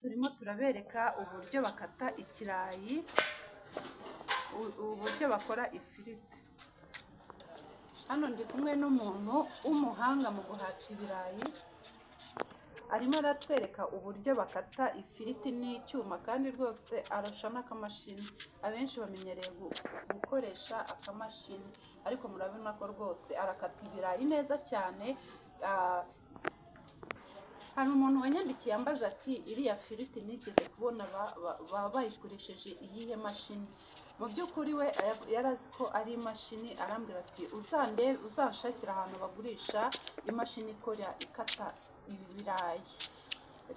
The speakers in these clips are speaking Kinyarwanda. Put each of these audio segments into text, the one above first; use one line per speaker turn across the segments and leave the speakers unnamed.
Turimo turabereka uburyo bakata ikirayi, uburyo bakora ifiriti. Hano ndi kumwe n'umuntu w'umuhanga mu guhata ibirayi, arimo aratwereka uburyo bakata ifiriti n'icyuma, kandi rwose arusha n'akamashini. Abenshi bamenyereye gukoresha akamashini, ariko murabona ko rwose arakata ibirayi neza cyane. Hari umuntu wanyandikiye ambaza ati: "Iriya firiti nigeze kubona baba bayikoresheje iyihe mashini?" Mu by'ukuri we yari azi ko ari imashini. Arambwira ati: "Uzande uzanshakira ahantu bagurisha imashini ikora ikata ibi birayi."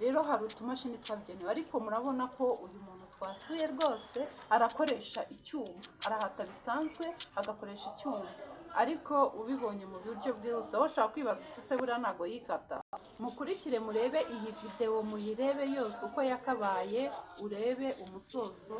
Rero hari utumashini twabigenewe, ariko murabona ko uyu muntu twasuye rwose arakoresha icyuma, arahata bisanzwe, agakoresha icyuma, ariko ubibonye mu buryo bwihuse wowe ushobora kwibaza uti: "Se buriya ntabwo yikata?" Mukurikire murebe iyi videwo, muyirebe yose uko yakabaye, urebe umusozo.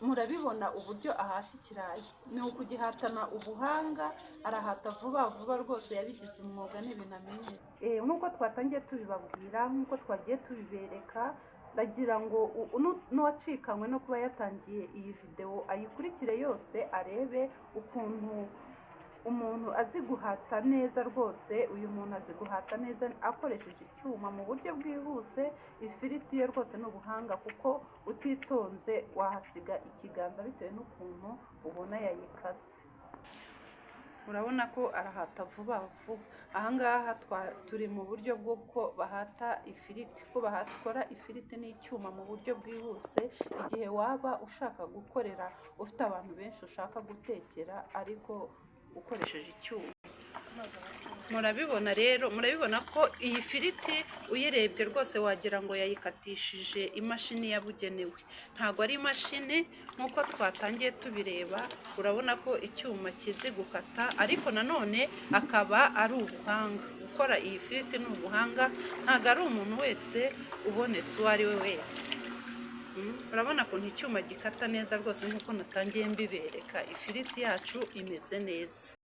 Murabibona uburyo ahata ikirayi, ni ukugihatana ubuhanga, arahata vuba vuba rwose, yabigize umwuga, ni ibintu amenyereye. Nk'uko twatangiye tubibabwira, nk'uko twagiye tubibereka, ndagira ngo n'uwacikanywe no kuba yatangiye iyi videwo ayikurikire yose, arebe ukuntu umuntu azi guhata neza. Rwose uyu muntu azi guhata neza akoresheje icyuma mu buryo bwihuse. Ifiriti ye rwose ni ubuhanga, kuko utitonze wahasiga ikiganza bitewe n'ukuntu ubona yayikase. Urabona ko arahata vuba vuba. Ahangaha turi mu buryo bw'uko bahata ifiriti, ko bakora ifiriti n'icyuma mu buryo bwihuse, igihe waba ushaka gukorera, ufite abantu benshi ushaka gutekera, ariko ukoresheje icyuma. Murabibona rero, murabibona ko iyi firiti uyirebye rwose wagira ngo yayikatishije imashini yabugenewe. Ntabwo ari imashini nk'uko twatangiye tubireba. Urabona ko icyuma kizi gukata, ariko nanone akaba ari ubuhanga. Gukora iyi firiti ni ubuhanga, ntabwo ari umuntu wese ubonetse uwo ari we wese. Urabona ukuntu icyuma gikata neza rwose, nk'uko natangiye mbibereka, ifiriti yacu imeze neza.